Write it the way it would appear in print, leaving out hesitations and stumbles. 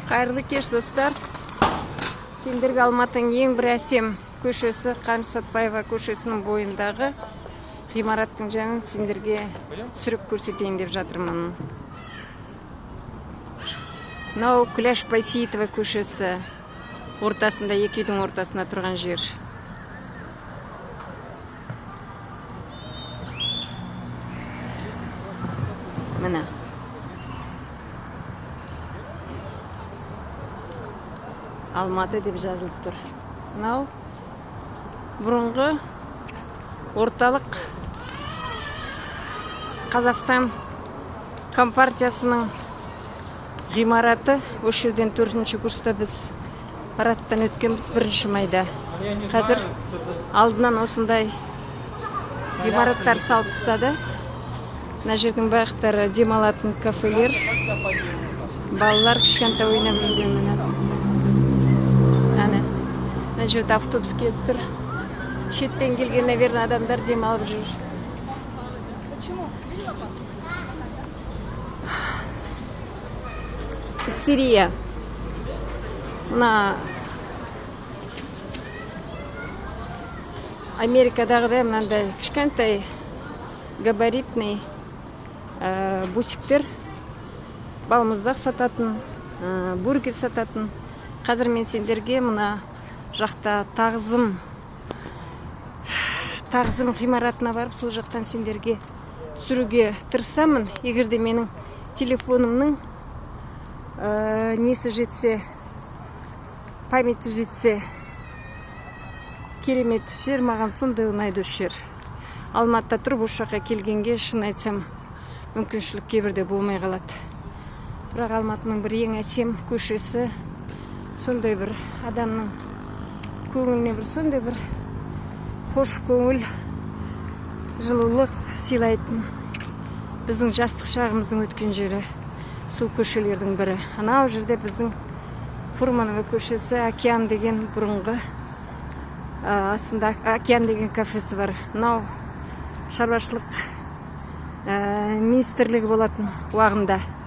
Қайырлы кеш, достар! Сендерге Алматының ең бір әсем көшесі, Қаныш Сәтбаева көшесінің бойындағы ғимараттың жанын сендерге түсіріп көрсетейін деп жатырмын. Мынау Күләш Байсейітова көшесі ортасында, екі үйдің ортасында тұрған жер. Міне, «Алматы» деп жазылып тұр. Мынау бұрынғы орталық Қазақстан компартиясының ғимараты. Осы жерден төртінші курста біз парадтан өткенбіз 1 майда. Қазір алдынан осындай ғимараттар салып тастады. Мына жердің бақтары, демалатын кафелер, балалар кішкентай ойнап жүрген. Міне, әне, мына жерде автобус келіп тұр. Шеттен келген, наверное, адамдар демалып жүр. Почему? Пиццерия. Мына Америкадағыдай мынандай кішкентай габаритный бусиктер, балмұздақ сататын, бургер сататын. Қазір мен сендерге мына жақта Тағзым ғимаратына барып, сол жақтан сендерге түсіруге тырысамын, егер де менің телефонымның несі жетсе, памяти жетсе. Керемет жер, маған сондай ұнайды осы жер. Алматыда тұрып, осы жаққа келгенге, шын айтсам, мүмкіншілік кейбірде болмай қалады. Бірақ Алматының бір ең әсем көшесі, сондай бір адамның көңіліне бір сондай бір хош көңіл, жылулық сыйлайтын, біздің жастық шағымыздың өткен жері сол көшелердің бірі. Анау жерде біздің Фурманова көшесі, «Океан» деген бұрынғы, астында «Океан» деген кафесі бар. Мынау шаруашылық министрлігі болатын уағында.